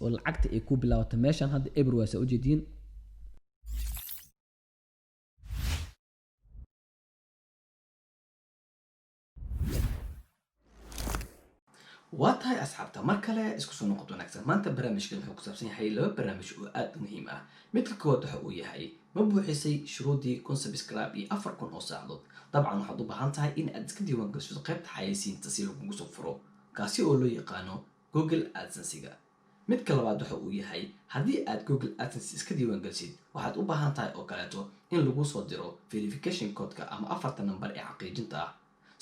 oo lacagta ay ku bilaabato. Meeshan hadda eber waa, saa ujeediin. Waa tahay asxaabta, mar kale isku soo noqod wanaagsan. Maanta barnaamijkan wuxuu ku saabsan yahay laba barnaamij oo aada u muhiim ah. Midka koowaad waxa uu yahay: ma buuxisay shuruudii 1000 subscribe iyo 4000 oo saacadood? Dabcan waxaad u baahan tahay in aad iska diiwaan gasho qaybta xayeysiinta si lagugu soo furo, kaasi oo loo yaqaano Google AdSense-iga. Midka labaad waxa uu yahay, haddii aad Google AdSense iska diiwaan gelisid, waxaad u baahan tahay oo kaleeto in lagu soo diro verification codeka ama afarta number ee xaqiijinta ah.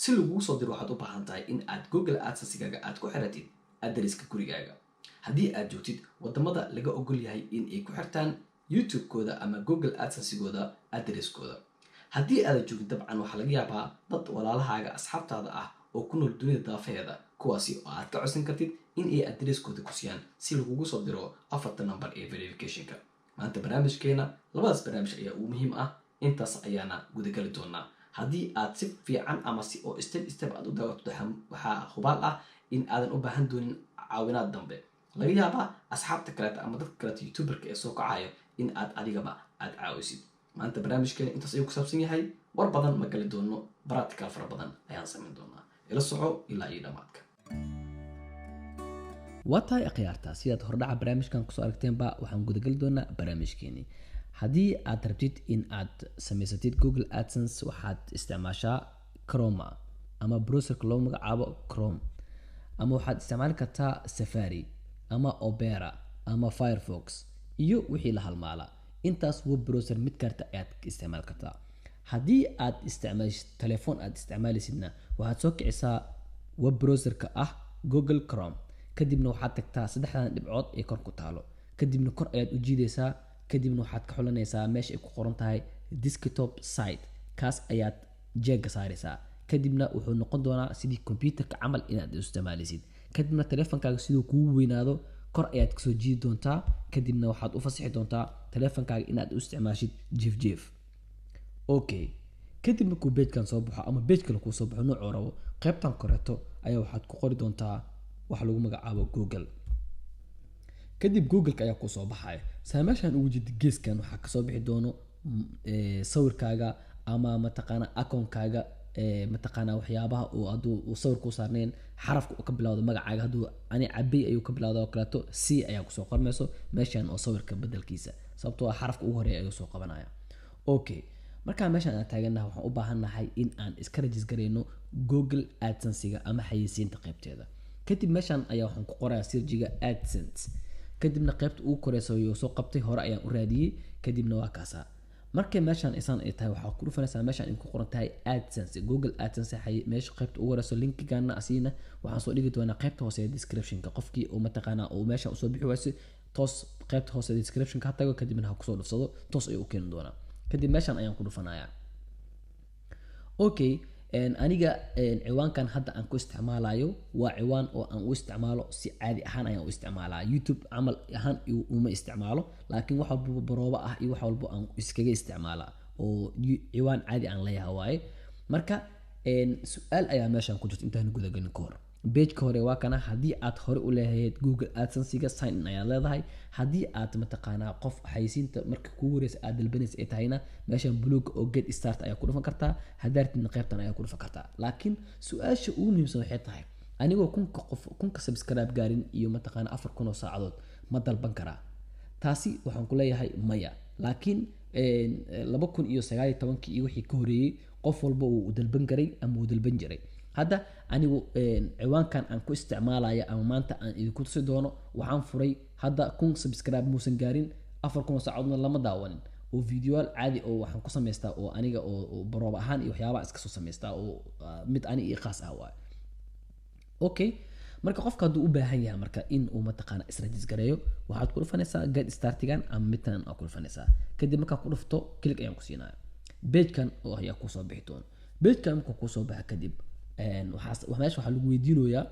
Si lagugu soo diro, waxaad u baahan tahay in aad Google AdSense-gaaga aad ku xiratid adariska gurigaaga, haddii aad joogtid wadamada laga ogol yahay in ay ku xirtaan YouTube-kooda ama Google AdSense-gooda adreskooda. Haddii aadan joogin, dabcan waxaa laga yaabaa dad walaalahaaga, asxaabtaada ah oo ku nool dunida daafaheeda, kuwaasi oo aad ka codsan kartid in ay adreskooda ku siiyaan si lagugu soo diro afarta number ee verificationka. Maanta barnaamijkeena labadaas barnaamij ayaa ugu muhiim ah, intaas ayaana gudagali doonaa. Haddii aad si fiican ama si oo step step aad u daawato, waxaa hubaal ah in aadan u baahan doonin caawinaad dambe. Laga yaabaa asxaabta kaleeta ama dadka kaleeta YouTuberka ee soo kacayo in aad adigaba aad caawisid. Maanta barnaamijkeena intaas ayuu ku saabsan yahay. War badan ma gali doono, practical fara badan ayaan samayn doonaa. Ila soco ilaa iyo dhammaadka. Waa tahay akhyaarta, sidaad hordhaca barnaamijkan kusoo aragteenba, waxaan gudagali doonaa barnaamijkeeni. Haddii aad rabtid in aad samaysatid Google AdSense, waxaad isticmaashaa Chrome ama browserka loo magacaabo Chrome, ama waxaad isticmaali kartaa Safari ama Opera ama Firefox iyo wixii la halmaala. Intaas web browser mid karta ayaad isticmaali kartaa. Haddii aad isticmaashid telefoon aad isticmaalaysidna, waxaad soo kicisaa web browserka ah Google Chrome, kadibna waxaad tagtaa saddexdan dhibcood ee kor ku taalo, kadibna kor ayaad u jiidaysaa, kadibna waxaad ka xulanaysaa meesha ay ku qoran tahay desktop site. Kaas ayaad jeega saaraysaa, kadibna wuxuu noqon doonaa sidii computerka camal inaad isticmaalaysid. Kadibna telefonkaaga siduu kugu weynaado kor ayaad kasoo jiidi doontaa, kadibna waxaad u fasixi doontaa telefonkaaga inaad u isticmaashid jief jief. Okay, kadib markuu pagekan soo baxo ama page kale kuu soo baxo noocuu rabo, qaybtan koreeto ayaa waxaad ku qori doontaa waxa lagu magacaabo Google. Kadib Googleka ayaa kusoo baxaya. Saa meeshaan ugu jeeda, geeskan waxaa kasoo bixi doono sawirkaaga ama mataqaana accountkaaga, mataqaana waxyaabaha uu hadduu uu sawir ku saarneen, xarafka uu ka bilowdo magacaaga. Hadduu ani Cabey ayuu ka bilowda oo kaleeto, C ayaa kusoo qormayso meeshan oo sawirka bedelkiisa, sababtoo ah xarafka ugu horeeya ayuu soo qabanaya. Okay, markaa meeshaan aan taagannahay, waxaan u baahannahay in aan iska register gareyno Google AdSense-iga ama xayeysiinta qaybteeda. Kadib meeshaan ayaa waxaan ku qorayaa searchiga AdSense, kadibna qaybta ugu koreysa ayuu soo qabtay. Hore ayaan u raadiyey, kadibna waa kaasaa. Markay meeshaan isaan ay tahay, waxaa ku dhufanaysaa meeshaan ay ku qoran tahay AdSense, Google AdSense, meesha qaybta ugu horeyso. Linkigana asiina waxaan soo dhigi doonaa qaybta hoose ee descriptionka. Qofkii uu mataqaanaa uu meesha usoo bixi wayso, toos qaybta hoose ee descriptionka ha tago, kadibna ha kusoo dhufsado, toos ayuu u keeni doonaa. Kadib meeshaan ayaan ku dhufanayaa. Okay, aniga ciwaankan hadda aan ku isticmaalayo waa ciwaan oo aan u isticmaalo si caadi ahaan ayaan u isticmaalaa, YouTube camal ahaan uma isticmaalo, laakiin wax walbaba barooba ah iyo wax walbo aan iskaga isticmaalaa oo ciwaan caadi aan leeyahay waaye. Marka su-aal ayaa meeshan ku jirta intaan gudagelin ka hor. Pageka hore waa kana. Haddii aad hore u leeyahayd Google AdSense-iga, sign in ayaad leedahay. Haddii aad mataqaanaa qof xayeysiinta marka kugu horeysa aad dalbanaysa ay tahayna, meeshan buluuga oo get start ayaa ku dhufan kartaa. Haddaa rabtidna, qaybtan ayaa ku dhufan kartaa. Laakiin su-aasha ugu muhiimsan waxay tahay, anigoo 1000-ka qof, 1000-ka subscribe gaarin iyo mataqaanaa 4000 oo saacadood, ma dalban karaa? Taasi waxaan ku leeyahay maya. Laakiin 2019-kii iyo wixii ka horeeyey, qof walba uu dalban karay ama uu dalban jiray. Hadda anigu ciwaankan aan ku isticmaalaya ama maanta aan idinku tusi doono, waxaan furay hadda 1000 subscribe muusan gaarin, 4000 oo saacadoodna lama daawanin, oo videoyaal caadi oo waxaan ku samaystaa oo aniga oo baroob ahaan iyo waxyaabaha iska soo samaystaa oo mid ani ii khaas ah waaye. Okay, marka qofka hadduu u baahan yahay marka in uu mataqaana is register gareeyo, waxaad ku dhufanaysaa get startigan ama midtan aa ku dhufanaysaa. Kadib markaa ku dhufto, click ayaan ku siinaya, pagekan oo ayaa kusoo bixi doona. Pagekan markuu kusoo baxa kadib, meesha waxaa lagu weydiinayaa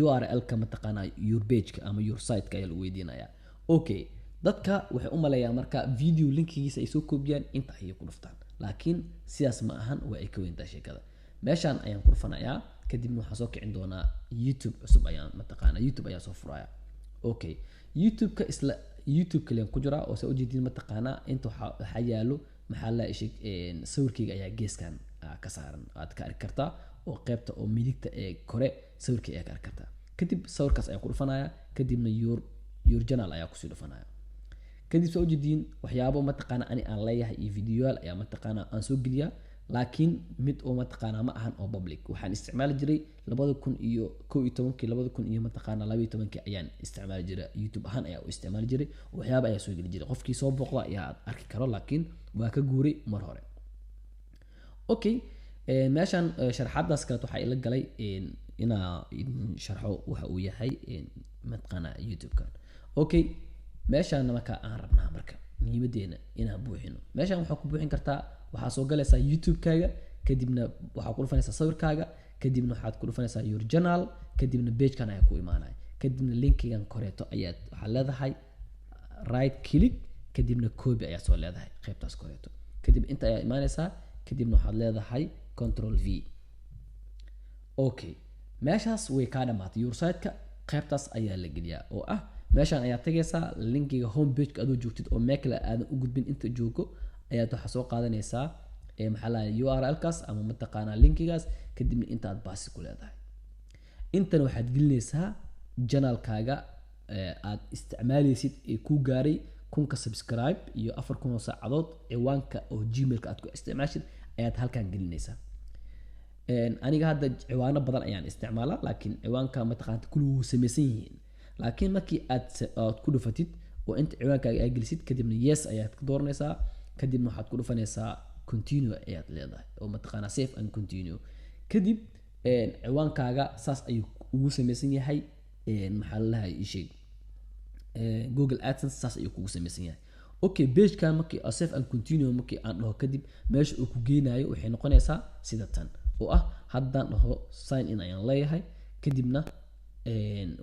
URL-ka mataqaana your page-ka ama your site-ka ayaa lagu weydiinayaa. Okay, dadka waxay u maleeyaan marka video linkigiisa ay soo koobiyaan, inta ayay ku dhuftaan, laakiin sidaas ma ahan, waa ay ka weyntaa sheekada. Meeshaan ayaan ku dhufanayaa, kadibna waxaan soo kicin doonaa YouTube cusub ayaan mataqaana YouTube ayaa soo furaya. Okay, YouTube-ka isla YouTube kaliyan ku jiraa oo saa ujeedin mataqaanaa inta waxaa yaalo maxaa la sheeg sawirkayga ayaa geeskan ka saaran, aad ka arki kartaa oo qeybta oo midigta ee kore sawirkayga ayaa ka arki kartaa. Kadib sawirkaas ayaa ku dhufanaya, kadibna your channel ayaa kusii dhufanaya. Kadib saa ujeediin waxyaabo mataqaana ani aan leeyahay iyo videoyaal ayaa mataqaana aan soo geliyaa, laakiin mid oo mataqaana ma ahan oo public. Waxaan isticmaali jiray 2011, labada kun iyo mataqaana laba iyo tobankii ayaan isticmaali jiray, YouTube ahaan ayaa u isticmaali jiray, waxyaabo ayaa soo geli jiray, qofkii soo booqda ayaa arki karo, laakiin waa ka guuray mar hore. Okay, meeshan sharxaadaas kaleet waxaa ila galay inaa idin sharxo waxa uu yahay mataqaana YouTube-kan. Okay, meeshaan marka aan rabnaa marka muhiimadeena inaan buuxino. Meeshaan waxaa ku buuxin kartaa, waxaa soo galaysaa YouTube-kaaga, kadibna waxaa ku dhufanaysaa sawirkaaga, kadibna waxaad ku dhufanaysaa your channel, kadibna page-kan ayaa ku imaanaya, kadibna linkigan koreeto ayaad waxaad leedahay right click, kadibna copy ayaad soo leedahay qaybtaas koreeto. Kadib inta ayaa imaanaysaa, kadibna waxaad leedahay control V. Okay, meeshaas way kaa dhamaatay. Your site-ka qaybtaas ayaa la geliyaa oo ah meeshaan ayaa tagaysaa linkiga home page-ka adoo joogtid oo meel kale aadan u gudbin, inta joogo ayaad waxaa soo qaadanaysaa maxaa la URL-kaas ama mataqaanaa linkigaas, kadibna inta aad paste ku leedahay. Intan waxaad gelinaysaa channelkaaga aad isticmaaleysid ee ku gaaray 1000-ka subscribe iyo 4000 oo saacadood, ciwaanka oo Gmailka aad ku isticmaashid ayaad halkan gelinaysaa. Aniga hadda ciwaano badan ayaan isticmaalaa, laakiin ciwaanka mataqaanta kulli wuu samaysan yihiin, laakiin markii aad ku dhufatid oo inta ciwaankaaga aad gelisid, kadibna yes ayaad ka dooranaysaa, kadibna waxaad ku dhufanaysaa continue ayaad leedahay oo mataqaanaa save and continue. Kadib ciwaankaaga saas ayuu ugu samaysan yahay. Maxaa la dhahay ii sheeg, Google AdSense saas ayuu kugu samaysan yahay. Okay, pagekan markii save and continue markii aan dhaho, kadib meesha uu ku geynayo waxay noqonaysaa sida tan oo ah haddaan dhaho sign in ayaan leeyahay, kadibna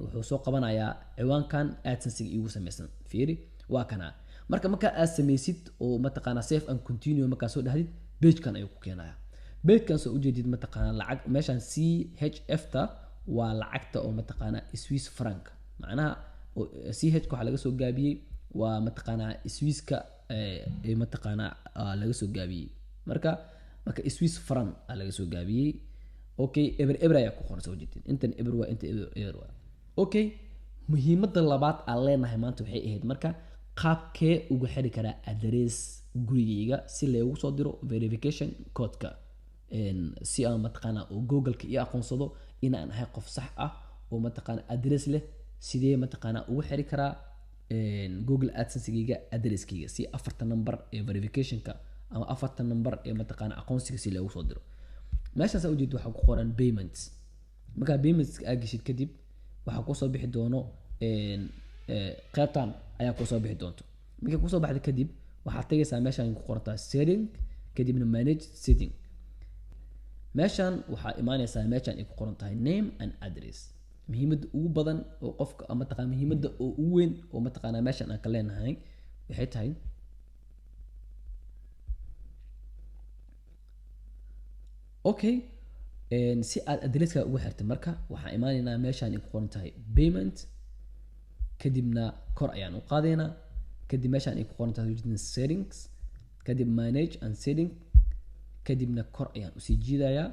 wuxuu soo qabanayaa ciwaankan AdSense-ga iigu samaysan. Fiiri, waa kana. Marka marka aad samaysid oo mataqaanaa save and continue markaa soo dhahdid, pagekan ayuu ku keenaya. Pagekan soo ujeedid mataqaanaa lacag meeshan CHF ta waa lacagta oo mataqaanaa Swiss franc, macnaha CH waxaa laga soo gaabiyey waa mataqaanaa Swisska ee mataqaanaa laga soo gaabiyey. Marka Swiss franc aa laga soo gaabiyey. Okay, eber eber ayaa ku qoran, soo jeedin, intan eber waa, inta eber eber waa. Okay, muhiimadda labaad aan leenahay maanta waxay ahayd marka qaabkee ugu xiri karaa address gurigayga si loogu soo diro verification code-ka, si aan mataqaanaa oo Google-ka ii aqoonsado inaan ahay qof sax ah oo mataqaanaa address leh. Sidee mataqaanaa ugu xiri karaa Google AdSense-gayga addresskayga si afarta number ee verification-ka ama afarta number ee mataqaanaa aqoonsiga si loogu soo diro? Meeshaas aa ujeed waxaa ku qoran payments. Markaa payments aad geshid, kadib waxaa kusoo bixi doono qaybtan ayaa kusoo bixi doonto. Markay kusoo baxda kadib, waxaad tagaysaa meeshaan ku qorantaa setting, kadibna manage setting. Meeshaan waxaa imaanaysaa meeshaan ay ku qoran tahay name and address. Muhiimadda ugu badan oo qofka ama mataqaana muhiimadda oo ugu weyn oo mataqaanaa meeshaan aan ka leenahay waxay tahay, okay, si aad addresska ugu xirtay, marka waxaan imaanaynaa meeshaan ay ku qoran tahay payment, kadibna kor ayaan u qaadaynaa, kadib meeshaan ay ku qoran tahay settings, kadib manage and setting, kadibna kor ayaan usii jiidayaa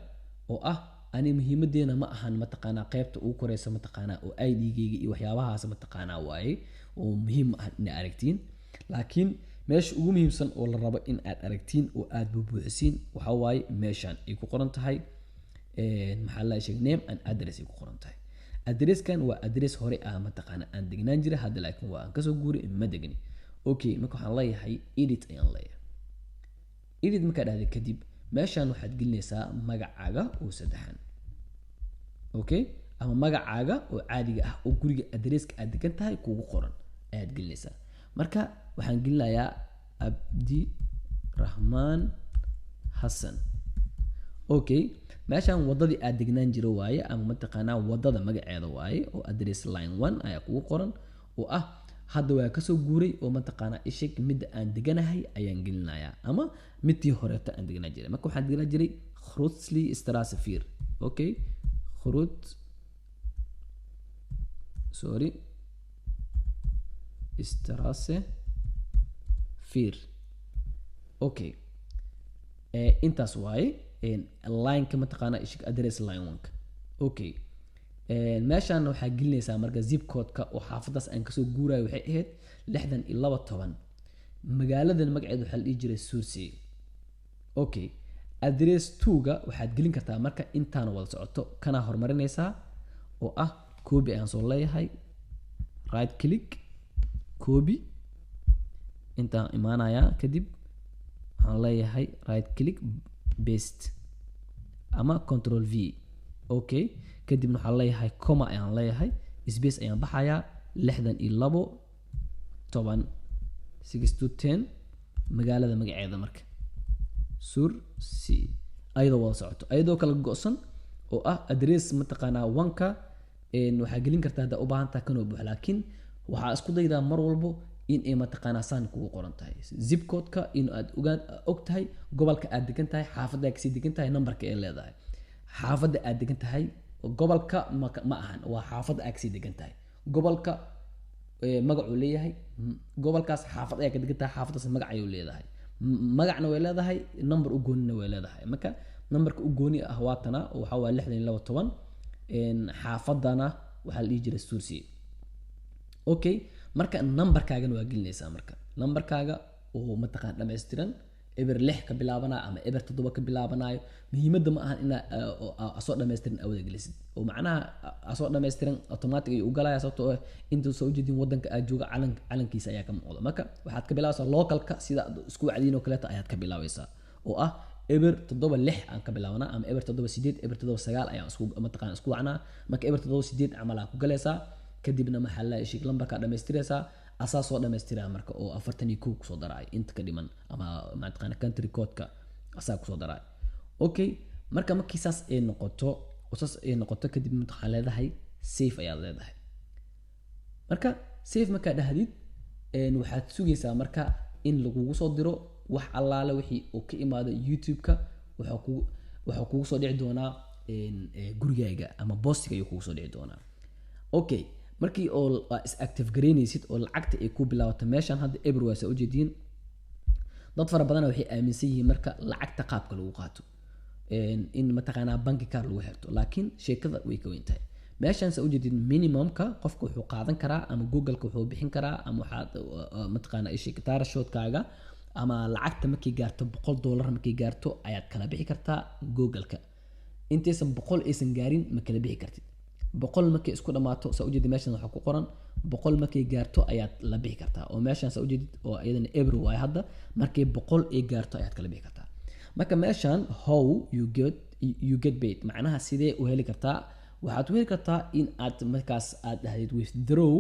oo ah ani muhiimadeena ma ahan mataqaanaa qaybta ugu koreysa mataqaanaa oo ID-gayga iyo waxyaabahaas mataqaanaa waaye oo muhiim ma ahan inaad aragtiin, laakiin meesha ugu muhiimsan oo la rabo in aad aragtiin oo aad buubuuxisiin waxaa waaye meeshaan ay ku qoran tahay maxaa la sheegay name and address ay ku qoran tahay. Addresskan waa address hore ah mataqaana aan degnaan jiray hadda, laakiin waa aan kasoo guuray, ma degni. Okay, marka waxaan leeyahay edit ayaan leeyahay. Edit markaa dhahday kadib, meeshaan waxaad gelinaysaa magacaaga oo saddexan, okay, ama magacaaga oo caadiga ah oo guriga addresska aad degan tahay kugu qoran ayaad gelinaysaa. Marka waxaan gelinayaa Abdiraxmaan Xasan. Okay, meeshaan wadadii aad degnaan jiro waaye ama mataqaanaa wadada magaceeda waaye oo address line one ayaa kugu qoran oo ah hadda waa kasoo guuray oo mataqaanaa isheg midda aan deganahay ayaan gelinayaa ama midtii horeeto aan degnaa jiray. Marka waxaan degnaa jiray Khrutli Strasse 4. Okay, Khrut, sorry. Straße 4. Okay, intaas waaye line-ka, mataqaanaa, ishig address line one-ka. Okay, meeshaan waxaa gelinaysaa marka zip code-ka oo xaafadaas aan kasoo guurayo. Waxay ahayd 6210. Magaaladan magaceeda waxaa la dhihi jiray Sursee. Okay, address two-ga waxaad gelin kartaa marka intaana wada socoto, kana horumarinaysaa oo ah copy ayaan soo leeyahay, right click, copy. Intaan imaanayaa, kadib waxaan leeyahay right click, paste ama Control V. Okay, kadibna waxaan leeyahay comma ayaan leeyahay, space ayaan baxayaa, 6210, 6210, magaalada magaceeda marka Sursee, ayadoo wada socoto, ayadoo kala go'san oo ah address, mataqaanaa, one-ka waxaa gelin kartaa haddaa u baahan tahay kanoo buux, laakiin waxaa isku daydaa mar walbo in ay, mataqaanaa, saan kugu qoran tahay zip code-ka, in aad ogaan og tahay gobolka aad degan tahay, xaafadda aad kasii degan tahay, numberka ay leedahay xaafadda aad degan tahay. Gobolka ma ahan, waa xaafadda aad kasii degan tahay. Gobolka magacuu leeyahay, gobolkaas xaafad ayaa ka degan tahay, xaafaddaas magac ayuu leedahay. Magacna way leedahay, number u goonina way leedahay. Marka numberka u gooni ah waa tana oo waxaa waa 6210. Xaafadana waxaa la dhihi jiray Sursee. Okay, marka numberkaagana waa gelinaysaa. Marka numberkaaga oo, mataqaan, dhammaystiran, 06 ka bilaabanayo ama 07 ka bilaabanayo, muhiimadda ma ahan inaa asoo dhammaystiran aad wada gelisid, oo macnaha asoo dhammaystiran automatic ayuu u galaya, sababtoo ah inta soo ujeedin wadanka aad jooga calankiisa ayaa ka muuqda. Marka waxaad ka bilaabaysaa localka, sida aad isku wacdiin oo kaleeto ayaad ka bilaabaysaa, oo ah 076 aan ka bilaabanaa ama 078, 079 ayaan isku, mataqaan, isku wacnaa. Marka 078 camal aa ku galaysaa, kadibna maxaa la sheeg lambarkaa dhamaystiraysaa, asaa soo dhamaystiraya marka oo 41 kusoo daraay inta ka dhiman, ama mataqaana country code-ka asaa kusoo daraay. Okay, marka markii saas ay noqoto oo saas ay noqoto, kadib waxaa leedahay save ayaad leedahay. Marka save markaa dhahdid, waxaad sugaysaa marka in lagugu soo diro wax allaale wixii oo ka imaado YouTube-ka. Wuxuu kugu soo dhici doonaa gurigaaga ama boostiga ayuu kugu soo dhici doonaa. Okay, markii oo aa is active gareynaysid oo lacagta ay ku bilaabato, meeshan hadda eber waa saa ujeediin. Dad fara badana waxay aaminsan yihiin marka lacagta qaabka lagu qaato in, mataqaanaa, banki card lagu xirto, laakiin sheekada way ka weyn tahay. Meeshan saa ujeedid, minimumka qofka wuxuu qaadan karaa ama Google-ka wuxuu bixin karaa ama waxaad mataqaanaa thresholdkaaga ama lacagta markay gaarto $100, markay gaarto ayaad kala bixi kartaa Google-ka. Intaysan 100 aysan gaarin ma kala bixi kartid. 100 markay isku dhamaato, saa ujeedid, meeshan waxaa ku qoran 100 markay gaarto ayaad la bixi kartaa, oo meeshan saa ujeedid oo iyadana eber waaye hadda. Markay 100 ay gaarto ayaad kala bixi kartaa. Marka meeshan how you get paid, macnaha sidee u heli kartaa? Waxaad u heli kartaa in aad markaas aad dhahdid withdraw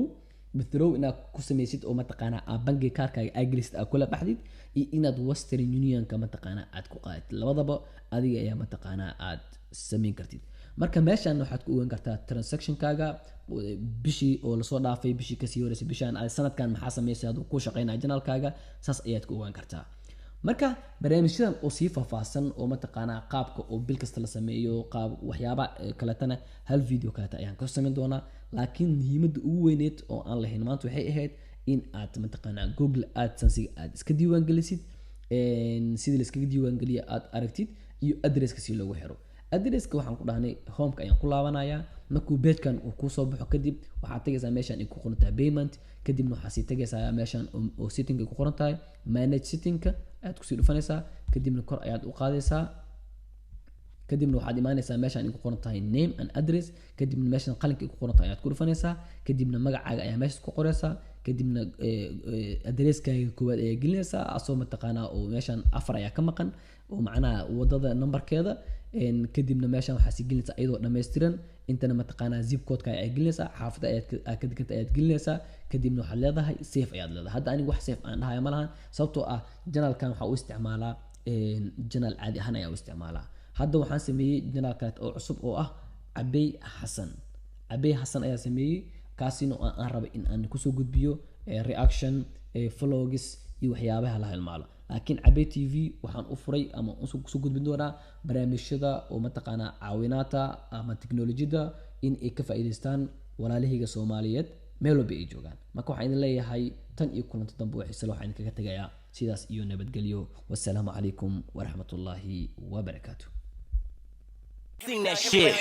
inaad ku samaysid oo, mataqaanaa, aad bangiga kaarkaaga aad gelisid, aad kula baxdid, iyo inaad Western Unionka, mataqaanaa, aad ku qaadatid. Labadaba adiga ayaa, mataqaanaa, aad samayn kartid. Marka meeshan waxaad ku ogaan kartaa transactionkaaga bishii oo lasoo dhaafay, bishii kasii horeysay, bishaan, sanadkan maxaa samaysay, hadduu ku shaqeynaya channelkaaga, saas ayaad ku ogaan kartaa. Marka barnaamijyadan oo sii faahfaahsan oo, mataqaanaa, qaabka oo bil kasta la sameeyo, qaab waxyaaba kaletana, hal video kaleta ayaan ka samayn doonaa. Laakiin muhiimadda ugu weyneed oo aan lahayn maanta waxay ahayd in aad, mataqaanaa, Google AdSense aad iska diiwaangelisid, sidii la iskaga diiwaangeliya aad aragtid, iyo addresska si loogu xiro. Addresska waxaan ku dhahnay homeka ayaan ku laabanayaa. Markuu pagekan uu kusoo baxo kadib, waxaad tagaysaa meeshan ay ku qoran tahay payment, kadibna waxaad sii tagaysaa meeshan oo setting ay ku qoran tahay, manage settingka ayaad kusii dhufanaysaa, kadibna kor ayaad u qaadaysaa, kadibna waxaad imaanaysaa meeshan ay ku qoran tahay name and address, kadibna meeshan qalinka ay ku qoran tahay ayaad ku dhufanaysaa, kadibna magacaaga ayaa meeshaas ku qoraysaa, kadibna addresskaaga koowaad ayaa gelinaysaa, asoo, mataqaanaa, oo meeshan afar ayaa ka maqan, oo macnaha wadada numberkeeda. Kadibna meeshan waxaa sii gelinaysaa iyadoo dhammaystiran. Intana, mataqaanaa, zip codeka ayaa gelinaysaa, xaafadda ayaad aad ka deganta ayaad gelinaysaa, kadibna waxaad leedahay save ayaad leedahay. Hadda aniga wax save aan dhahaya ma lahan, sababtoo ah channelkan waxaa u isticmaalaa channel caadi ahaan ayaa u isticmaalaa. Hadda waxaan sameeyey channel kale oo cusub oo ah Cabey Xasan. Cabey Xasan ayaa sameeyey, kaasina oo aan rabay in aan kusoo gudbiyo reaction, vlogs iyo waxyaabaha la hilmaalo. Laakiin Cabey TV waxaan u furay ama kusoo gudbin doonaa barnaamijyada oo, mataqaanaa, caawinaata ama teknolojiyada in ay ka faa'iidaystaan walaalahayga Soomaaliyeed meel walba ay joogaan. Marka waxaan idin leeyahay Tan iyo kulanti dambe oo xiise leh, waxaan idinkaga tegayaa sidaas iyo nabadgelyo. Wasalaamu calaykum waraxmatullaahi wabarakaatu. Sing that shit.